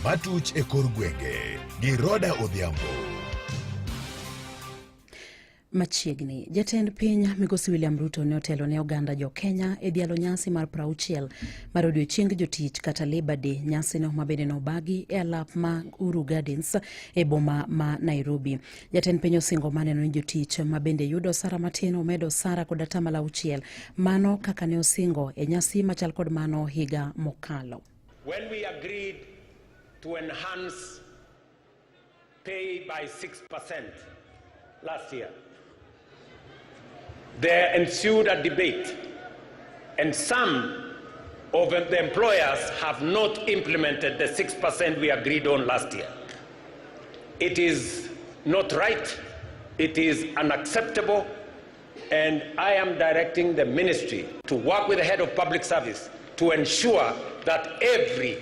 Matuch e kor gwenge gi Roda Odhiambo. Machiegni, jatend piny Migosi William Ruto ne otelo ne oganda jo Kenya e dhialo nyasi mar 60 mar odiochieng jotich kata Labour Day. Nyasino ma bende nobagi e alap ma Uhuru Gardens e boma ma Nairobi. Jatend piny osingo maneno ni jotich ma bende yudo osara matin omedo osara kod atamalo auchiel, mano kaka ne osingo e nyasi machal kod mano higa mokalo. When we agreed to enhance pay by 6% last year, there ensued a debate, and some of the employers have not implemented the 6% we agreed on last year. It is not right, it is unacceptable, and I am directing the ministry to work with the head of public service to ensure that every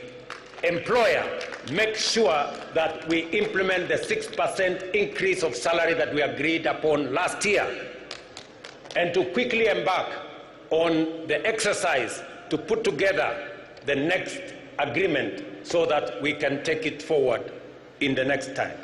employer makes sure that we implement the 6% increase of salary that we agreed upon last year, and to quickly embark on the exercise to put together the next agreement so that we can take it forward in the next time.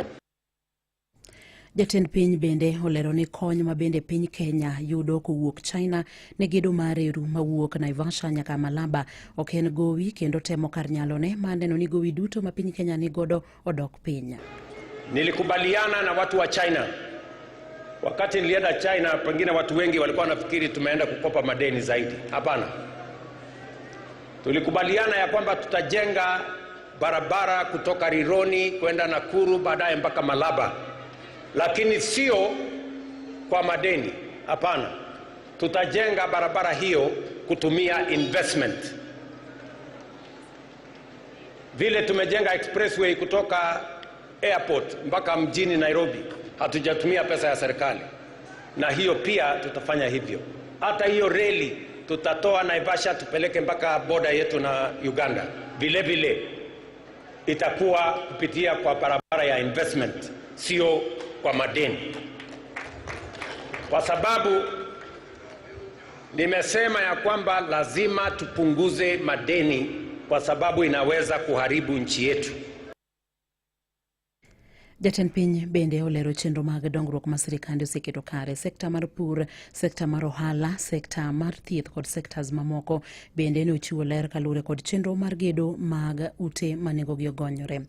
Jatend piny bende olero ni kony ma bende piny Kenya yudo kowuok China ne gedo mar reru mawuok Naivasha nyaka Malaba ok en gowi, kendo temo kar nyalone mar neno ni gowi duto ma piny Kenya nigodo odok piny. Nilikubaliana na watu wa China. Wakati nilienda China, pengine watu wengi walikuwa wanafikiri tumeenda kukopa madeni zaidi. Hapana. Tulikubaliana ya kwamba tutajenga barabara kutoka Rironi kwenda Nakuru, baadaye mpaka Malaba, lakini sio kwa madeni. Hapana. Tutajenga barabara hiyo kutumia investment. Vile tumejenga expressway kutoka airport mpaka mjini Nairobi, hatujatumia pesa ya serikali, na hiyo pia tutafanya hivyo. Hata hiyo reli tutatoa Naivasha tupeleke mpaka boda yetu na Uganda, vile vile itakuwa kupitia kwa barabara ya investment, sio kwa madeni, kwa sababu nimesema ya kwamba lazima tupunguze madeni kwa sababu inaweza kuharibu nchi yetu. Jatend piny bende olero chenro mag dongruok ma sirikande oseketo kare, sekta mar pur, sekta mar ohala, sekta mar thieth kod sektas mamoko. Bende ne ochiwo ler kaluwore kod chenro mar gedo mag ute ma nengogi ogonyore.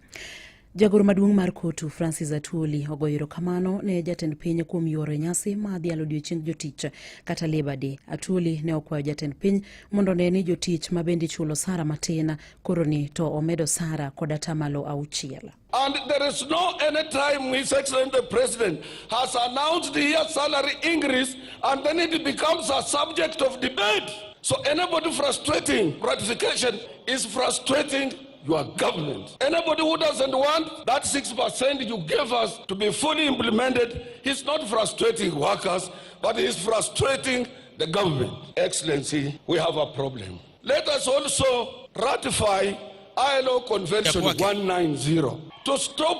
Jagoro maduong' mar Kotu Francis Atwoli ogoyo erokamano ne jatend piny kuom yuoro nyasi mar dhialo odiochieng jotich kata Labour Day. Atwoli ne okwayo jatend piny mondo one ni jotich ma bende ichulo osara matin koro ni to omedo osara kod atamalo auchiel. And there is no any time His Excellency the President has announced the year salary increase and then it becomes a subject of debate. So anybody frustrating ratification is frustrating your government. Anybody who doesn't want that 6% you gave us to be fully implemented, he's not frustrating workers, but he's frustrating the government. Excellency, we have a problem. Let us also ratify ILO Convention 190 to stop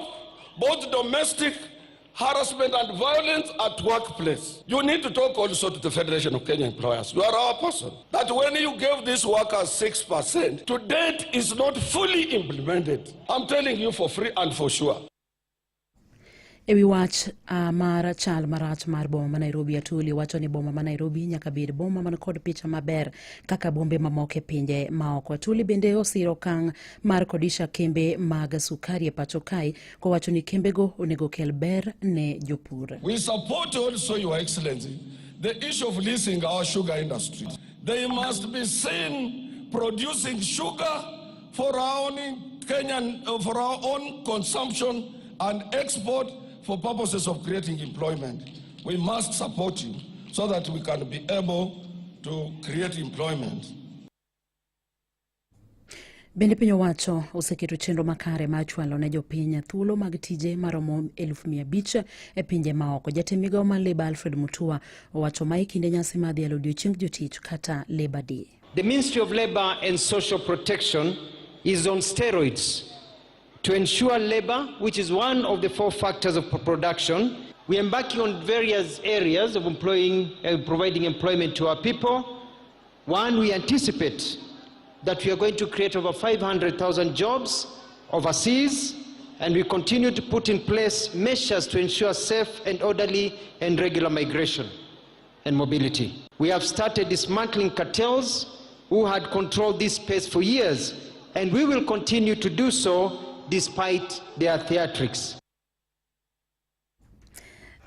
both domestic harassment and violence at workplace. You need to talk also to the Federation of Kenya Employers. You are our person. That when you gave these workers 6%, to date is not fully implemented. I'm telling you for free and for sure. E wi wach mar chal marach mar boma ma Nairobi, Atwoli wacho ni boma ma Nairobi nyaka bed boma man kod picha maber kaka bombe mamoko e pinje maoko. Atwoli bende osiro okang' mar kodisha kembe mag sukari e pacho kae kowacho ni kembego onego kel ber ne jopur. We support also, Your Excellency, the issue of leasing our sugar industry. They must be seen producing sugar for our own Kenyan, for our own consumption and export for purposes of creating employment. We must support you so that we can be able to create employment. Bende piny owacho oseketo chenro makare mar chwalo ne jopiny thuolo mag tije maromo 500,000 e pinje maoko. Jatend migawo mar Labour Alfred Mutua owacho ma e kinde nyasi mar dhialo odiochieng jotich kata Labour Day. The Ministry of Labour and Social Protection is on steroids to ensure labor, which is one of the four factors of production. We are embarking on various areas of providing employment to our people. One, we anticipate that we are going to create over 500,000 jobs overseas, and we continue to put in place measures to ensure safe and orderly and regular migration and mobility. We have started dismantling cartels who had controlled this space for years, and we will continue to do so despite their theatrics.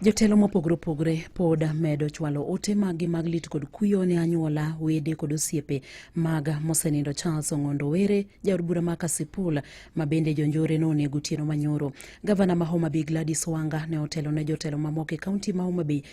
Jotelo mopogore opogore pod medo chwalo ote maggi mag lit kod kuyo ne anyuola, wede kod osiepe mag mosenindo Charles Ong'ondo Were, jaod bura ma Kasipul, ma bende jonjore nonego otieno manyoro. Gavana ma Homa Bay Gladys Wanga ne otelo ne jotelo mamoko e kaunti ma Homa Bay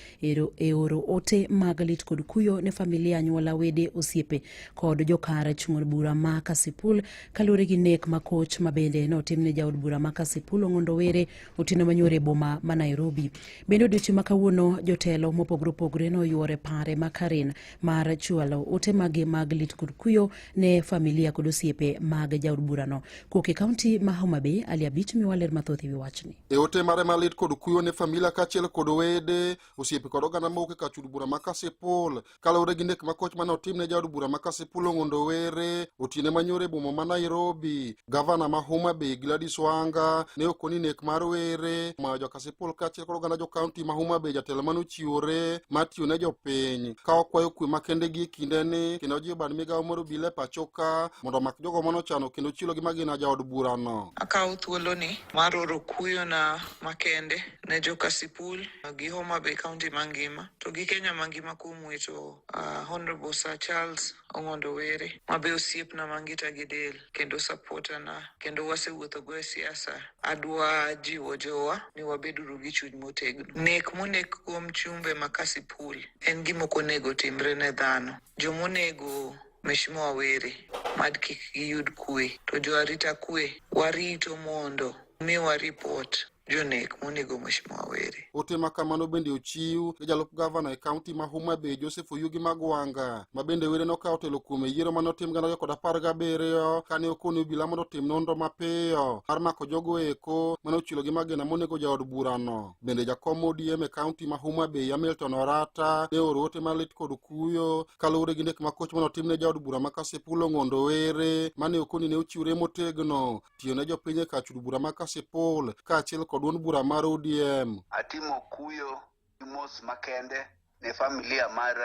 e oro ote mag lit kod kuyo ne familia, anyuola, wede, osiepe kod jokar chung' bura ma Kasipul kaluwore gi nek makoch ma bende notim ne jaod bura ma Kasipul Ong'ondo Were otieno manyoro e boma ma Nairobi. Bende odiochieng' ma kawuono jotelo mopogore opogore noyuore pare ma Karen mar chwalo ote mage mag lit kod kuyo ne familia kod osiepe mag jaod burano. Kowuok e kaunti ma Homa Bay, Ali Abich miwa ler mathoth e wi wachni. E ote mare malit kod kuyo ne familia kaachiel kod wede, osiepe kod oganda mowuok e kar bura ma Kasipul kaluwore gi nek makoch mane otim ne jaod bura ma Kasipul Ong'ondo Were otieno manyoro e boma ma Nairobi. Gavana ma Homa Bay Gladys Wanga ne okoni nek mar Were omayo jo Kasipul kaachiel kod oganda jo kaunti ma Homa Bay jatelo mane ochiwore mar tiyo ne jopiny ka okwayo kwe makende gi e kindeni kendo ojiwo bad migawo mar obila e pacho ka mondo omak jogo mane ochano kendo chielo gi magina jaod burano. Akawo thuoloni mar oro kuyona makende ne jo Kasipul gi Homa Bay County mangima to gi Kenya mangima kuom wito Honorable Sir Charles Ong'ondo Were ma be osiepna mangita gi del kendo supporter na kendo wasewuotho go e siasa. Adwa jiwo jowa ni wabeduru gi chuny motegno. Nek monek kuom chumbe ma Kasipul en gima ok onego timre ne dhano. Jomonego Mheshimiwa Were mad kik giyud kwe to jo arita kwe warito mondo miwa report jonek monego Mheshimiwa Were. Ote ma kamano bende ochiw gi jalup gavana e kaunti ma Homa Bay Joseph Oyugi Magwanga ma bende Were nokawo telo kuome yiero mane otim 2017 kane okone obila mondo otim nonro mapiyo mar mako jogo eko mane ochulo gi magina monego jaod burano. Bende jakom ODM e kaunti ma Homa Bay Hamilton Orata ne ooro ote malit kod kuyo kaluwore gi nek makoch mane otim ne jaod bura ma Kasipul Ong'ondo Were mane okoni ne ochiwre motegno tiyo ne jopiny e kar chud bura ma Kasipul kaachiel kod duond bura mar ODM. Atimo kuyo gi mos makende ne familia mar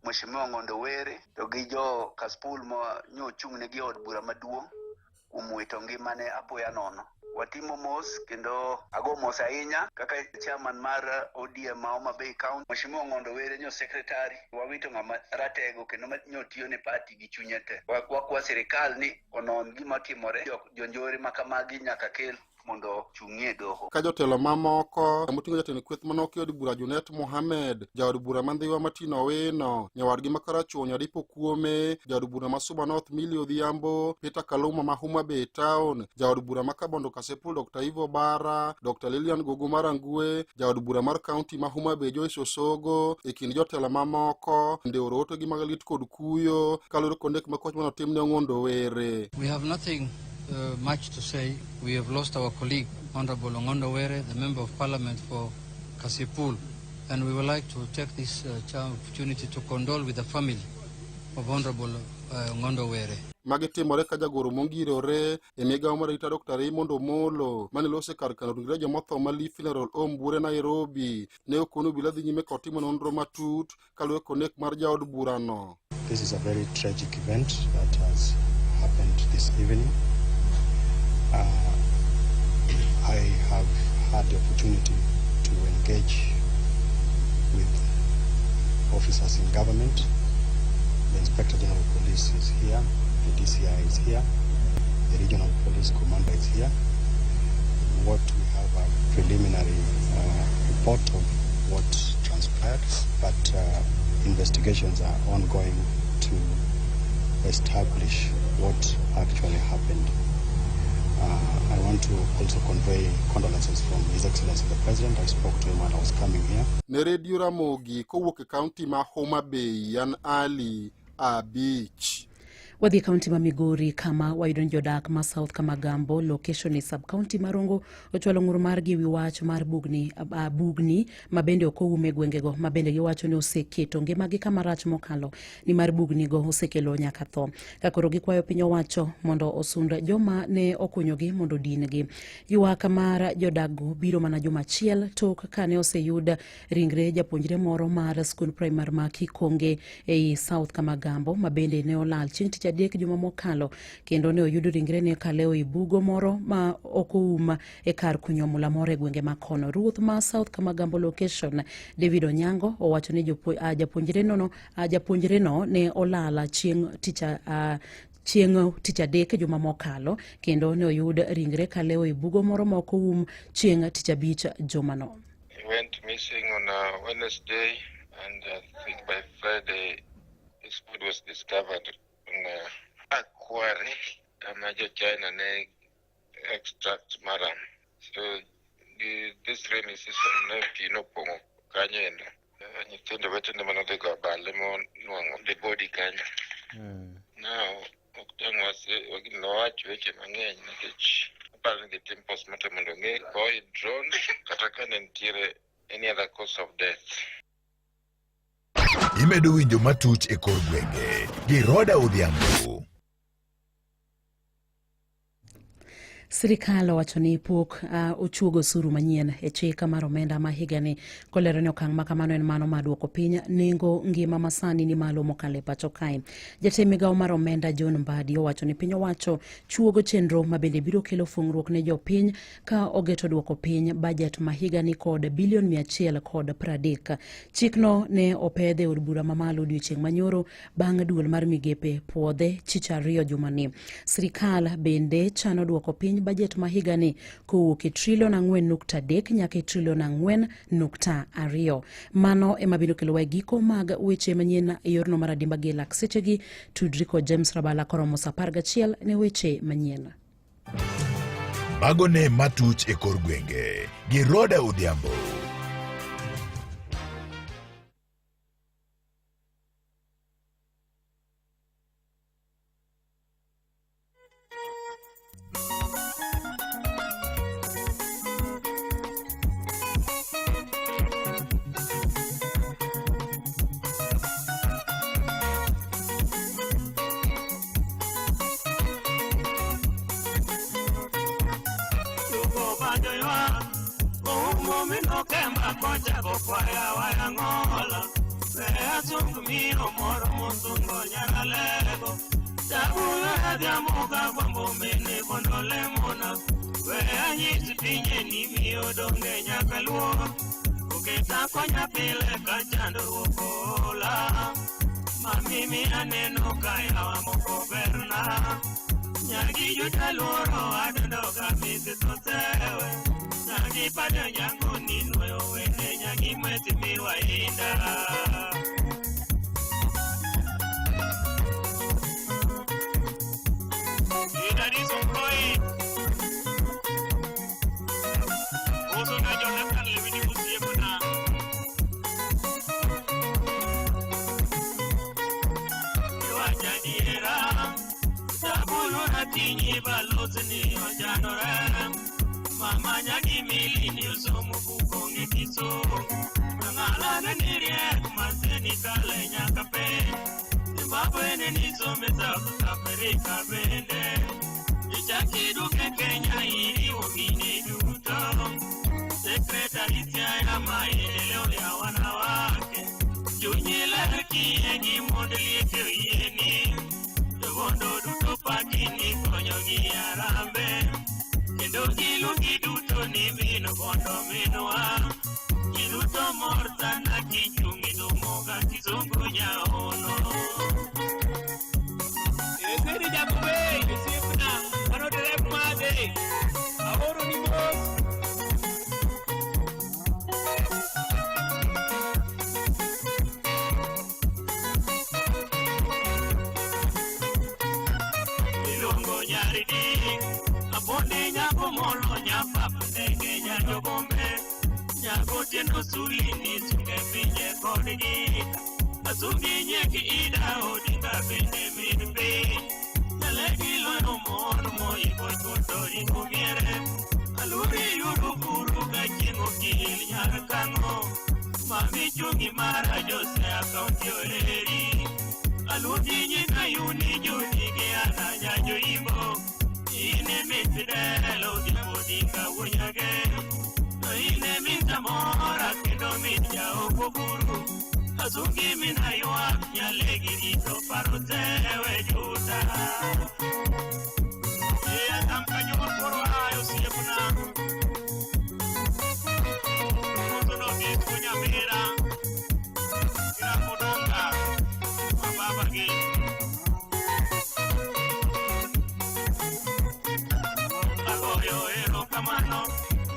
Mheshimiwa Ong'ondo Were to gi jo Kasipul ma nyochung' negi e od bura maduong' kuom wito ngimane apoya nono. Watimo mos kendo ago mos ahinya kaka chairman mar ODM ma Homa Bay County. Mheshimiwa Ong'ondo Were nyo secretary, wawito ng'ama ratego kendo nyo tiyo ne party gi chunye te. Wakwa sirikal ni onon gima timore, jonjore ma kamagi nyaka kel mondo chung'ie doho. Ka jotelo mamoko moting'o jatend kweth manoki od bura Junet Mohamed, jaod bura ma Ndhiwa Martin Owino, nyawadgi ma Karachuonyo Adipo Kuome, jaod bura ma Suba North Millie Odhiambo, Peter Kaluma ma Homa Bay Town, jaod bura ma Kabondo Kasipul Dr. Ivo Bara, Dr. Lilian Gogo Marangwe, jaod bura mar kaunti ma Homa Bay Joyce Osogo, e kind jotelo mamoko bende oro otegi mag lit kod kuyo kaluwore kod nek makoch mane otim ne Ong'ondo Were. We have nothing much to say. We have lost our colleague, Honorable Ong'ondo Were, the Member of Parliament for Kasipul, and we would like to take this opportunity to condole with the family of Honorable Ong'ondo Were. Magi timore ka jagoro mongirore e migawo mar arita Dr. Raymond Omolo mane lose kar kano ringre jomotho ma Lee Funeral Home Buore Nairobi ne okono obila dhi nyime kod timo nonro matut kaluwore kod nek mar jaod burano. This is a very tragic event that has happened this evening. I have had the opportunity to engage with officers in government. The Inspector General of Police is here, the DCI is here, the Regional Police Commander is here. What we have a preliminary report of what transpired, but investigations are ongoing to establish what actually happened. I want to also convey condolences from His Excellency the President. I spoke to him while I was coming here. Ne Radio Ramogi kowuok e kaunti ma Homa Bay, an Ali Abich. Wadhi e kaunti ma Migori kama wayudo ni jodak ma South Kamagambo location e sub county ma Rongo ochwalo ng'ur margi e wi wach mar bugni, bugni ma bende ok oum e gwengego ma bende giwacho ni oseketo ngimagi kama rach mokalo nimar bugnigo osekelo nyaka tho. Ka koro gikwayo piny owacho mondo osund joma ne okunyogi mondo odin-gi. Ywak mar jodakgo biro mana juma achiel tok kane oseyud ringre japuonjre moro mar skund primar ma Kikonge ei South Kamagambo ma bende ne olal chieng' tich adek juma mokalo kendo ne oyud ringrene kalewo e bugo moro ma ok oum e kar kunyo mula moro e gwenge ma kono. Ruoth ma South Kamagambo location David Onyango owacho ni japuonjreno ne olal chieng' tich chieng' tich adek juma mokalo kendo ne oyud ringre kalewo e bugo moro ma ok oum chieng' tich abich jumano. He went missing on a Wednesday, and I think by Friday his body was discovered in a quarry kama jo China ne extract maram. So this rainy season ne pi nopong'o kanyo endo. Nyithindo wetene manodhi go abal ema onwang'o the body kanyo. Now, ok dang' wach weche mang'eny nikech aparo ni gitim postmortem mondo ong'e boy drowned kata ka ne nitiere any other cause of death. Imedo winjo matuch e kor gwenge gi Roda Odhiambo. Sirikal owacho ni pok ochuogo osuru manyien e chik mar omenda ma higani kolero ni okang' ma kamano en mano mar duoko piny nengo ngima masani ni malo mokalo e pacho kae. Jatend migawo mar omenda John Mbadi owacho ni piny owacho chuogo chenro ma bende biro kelo fung'ruok ne jopiny ka ogeto duoko piny bajet ma higani kod bilion 130. Chikno ne opedh e od bura mamalo odiochieng' manyoro bang' duol mar migepe puodhe chich ariyo jumani. Sirikal bende chano duoko piny bajet ma higani kowuok e trilion 4.3 nyaka e trilion 4.2. Mano ema biro kelowa e giko mag weche manyien e yorno mar adimba gi lak sechegi. Tudri kod James Rabala koromo saa 11 ne weche manyien. Mago ne matuch e kor gwenge gi Roda Odhiambo. Asungi nyeki ida odinga bende min piny. Nyalegi loyo mon moiko chuto ringo miere. Aluri yuru buru ka chieng' okil nyar kang'o. Mami chungi mara Jose akaunti oreri. Aluti nyina yuni juni gi ana nyanjo imbo. Ine mit delo odhiambo dinga wuonyage. To ine mit amora kendo mit jaoko buru. Asungi mina ywak nyalegi rito paro te we juta. E atam kanyo koro ayo osiepna. Mutono disco nyamira. Kiramodonga. Mababa gi. Agoyo erokamano.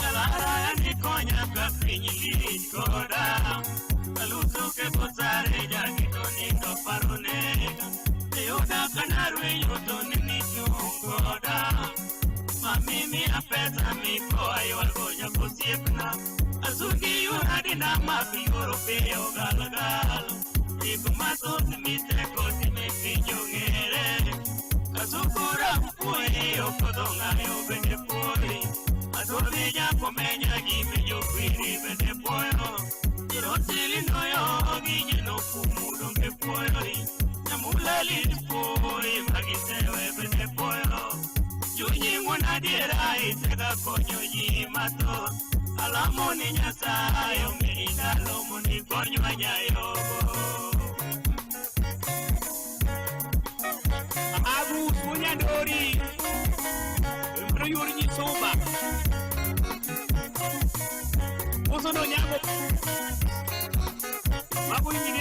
Nyalara nikonya ka piny lich koda. Aluso ketho sare jakito nindo paro nega. Iyuda kanarwenyo to ninichung' koda. Mami miya pesa miko aywago nyaka osiepna. Asungi yura dinda mak yuoro piyo galgal. Gik mathoth miteko time piny ong'ere. Asukura puoyi okodho ng'ayo bende puoyi. Adhodhi jakomenya gi jokwiri bende puoyo. Jirotili noyo gi jeno kumu donge puoyo. Nyamula lit puoyi magisewe bende puoyo. Chunyi ng'won adiera isega konyo ji mathoth. Alamo ni Nyasaye omedi ndalo mondo ikonywa nyayogo. Agus Wunyandori, Mano yor nyisumba. Uso no nyago. Mago injinia.